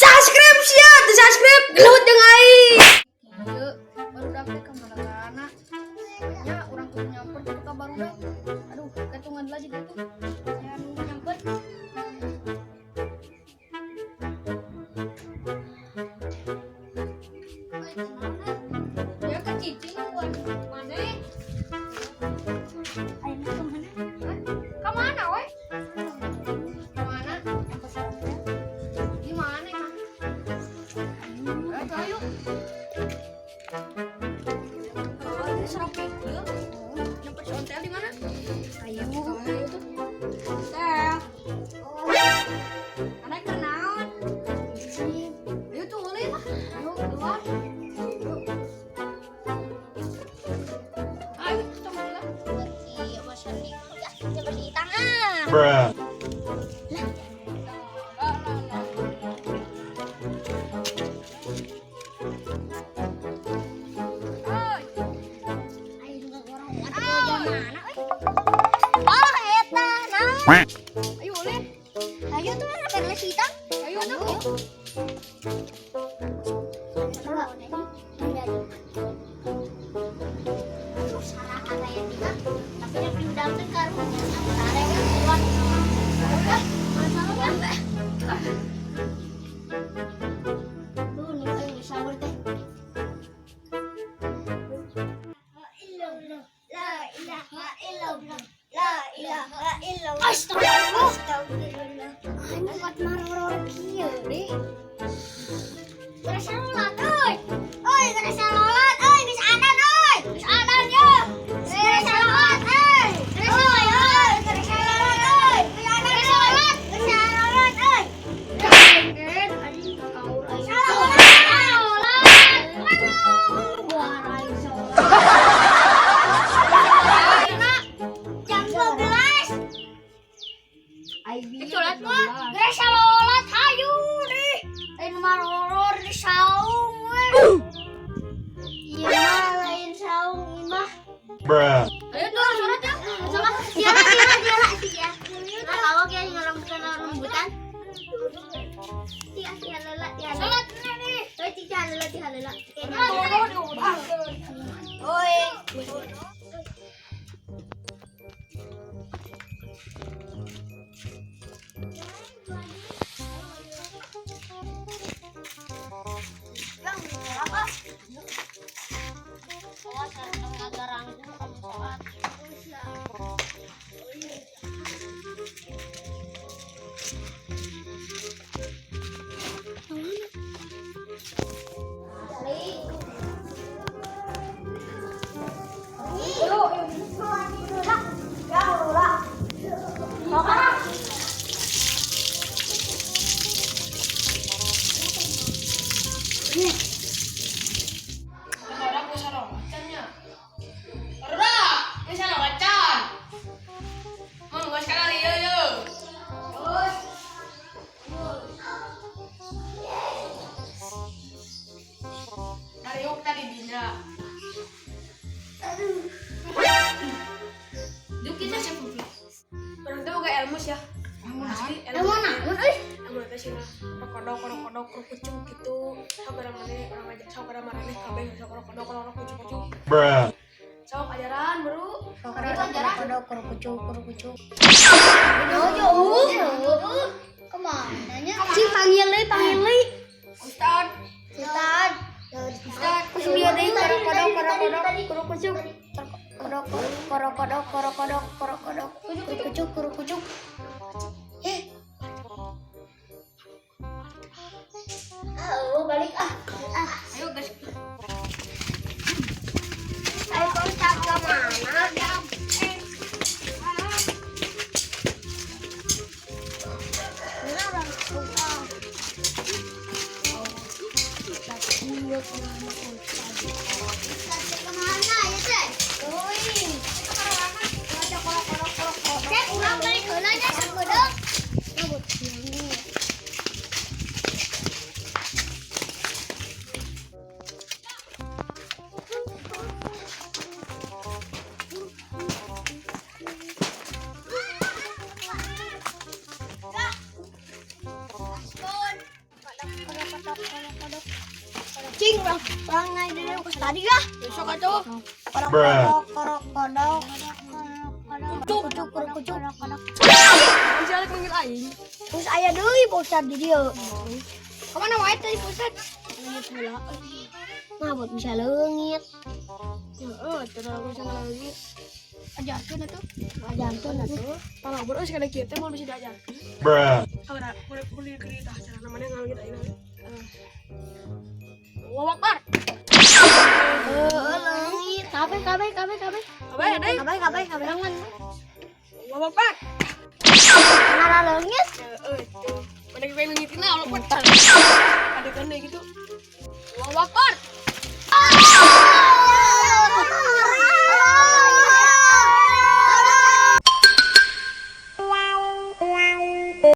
Subscribe sia, teu subscribe gelut jeung aing. Ieu barudak teh ka mana? Nya urang kudu nyamper kitu ka barudak. Aduh, ketungan lagi gitu. Aya nu nyamper. Ya ke cicing nungguan maneh. Ayeuna ka mana? Ka mana we? Ka mana? Di mana emang? Ayo, ayo. Oh, ini serem kieu. Nyamper si ontel di mana? Ayo. Ayo tuh. Ontel. Anak kenaon? Ayo tuh ulin. Ayo keluar. Ayo. Ayo kita mulai. Berarti bosan di ya, coba di tangan. Bruh. La la la. Oi. Ayo juga orang atuh mana euy? Oh, eta nah. Ayo ulin. Ayo tuh mana perlu si itang? Ayo tuh. Aduh, salah aya tina. Tapi yang diundang teh karunya sare kan keluar. Udah, masalah ya. Tuh, nih euy sahur teh. La ilaha illallah. La ilaha illallah. Astagfirullah. Astagfirullah. Anu kat maroror kieu deh. Geus salat euy. Euy, geus salat euy, geus adan euy. Geus adan ye. Geus salat euy. Geus euy, geus salat euy. Geus salat. Geus salat euy. Anjing kaur aing. Salat. Aduh, buar aing salat. Jam 12. Sholat mah. Geus salat hayu deh. Lain maroror di saung we. Iya mah lain saung imah. Bruh. Ayo tuh sholat ya. Sholat sia sia sia sia. Nah, kalau kayak ngerembutan rembutan. Tia tia lela tia. Sholat nih. Oi tia lela tia lela. Oi. Apa? Awas ngagaranggu kamu sholat. Barudak geus salolat nya. Barudak geus salolat can. Mun geus kana ieu yeuh. Terus. Dariuk tadi dina. Yuk kita siapa? Urang teh boga ilmu sia. Ilmu asli, Ilmu naon euy? Ilmu teh cenah rokodok rokodok kucuk gitu. Sok kada maneh urang aja sok kada maneh kabeh sok rokodok rokodok kucuk kucuk. Bruh. Sok ajaran baru. Kodok kurukucuk kurukucuk. Yo yo. Kemana nya? Cing panggil deui, panggil deui. Ustad. Ustad. Ustad. Kusum deui korokodok korokodok kurukucuk. Kodok korokodok korokodok korokodok kurukucuk kurukucuk. Eh. Ah, oh, balik ah. Ah. Ayo guys. Ayo Ustad ke mana? Ustad kemana ya teh? Oi, Kodok kodok kodok. Cing, bang, bang naik dari aku tadi lah. Besok atuh. Kodok kodok kodok kodok kodok kodok kucuk kodok kucuk kodok. Bisa rek manggil aing. Terus aya deui, Pak Ustad, di dieu. Kemana wae tadi, Ustad? Leungit heula. Nah, buat bisa leungit. Heeh, terus aku bisa leungit. Ajarkeun atuh. Ajarkeun atuh. Tolong bro, sekali kieu teh moal bisa diajarkeun. Bruh. Ora, boleh boleh tah cara namanya ngaleungit ayeuna. Allahu Akbar. Heeh, leungit. Kabeh kabeh kabeh kabeh. Kabeh deui. Kabeh kabeh kabeh. Jangan. Allahu Akbar. Ngara leungit. Heeh, tuh. Mana kita leungitina, Allah Akbar. Ada kan gitu. Allahu Akbar.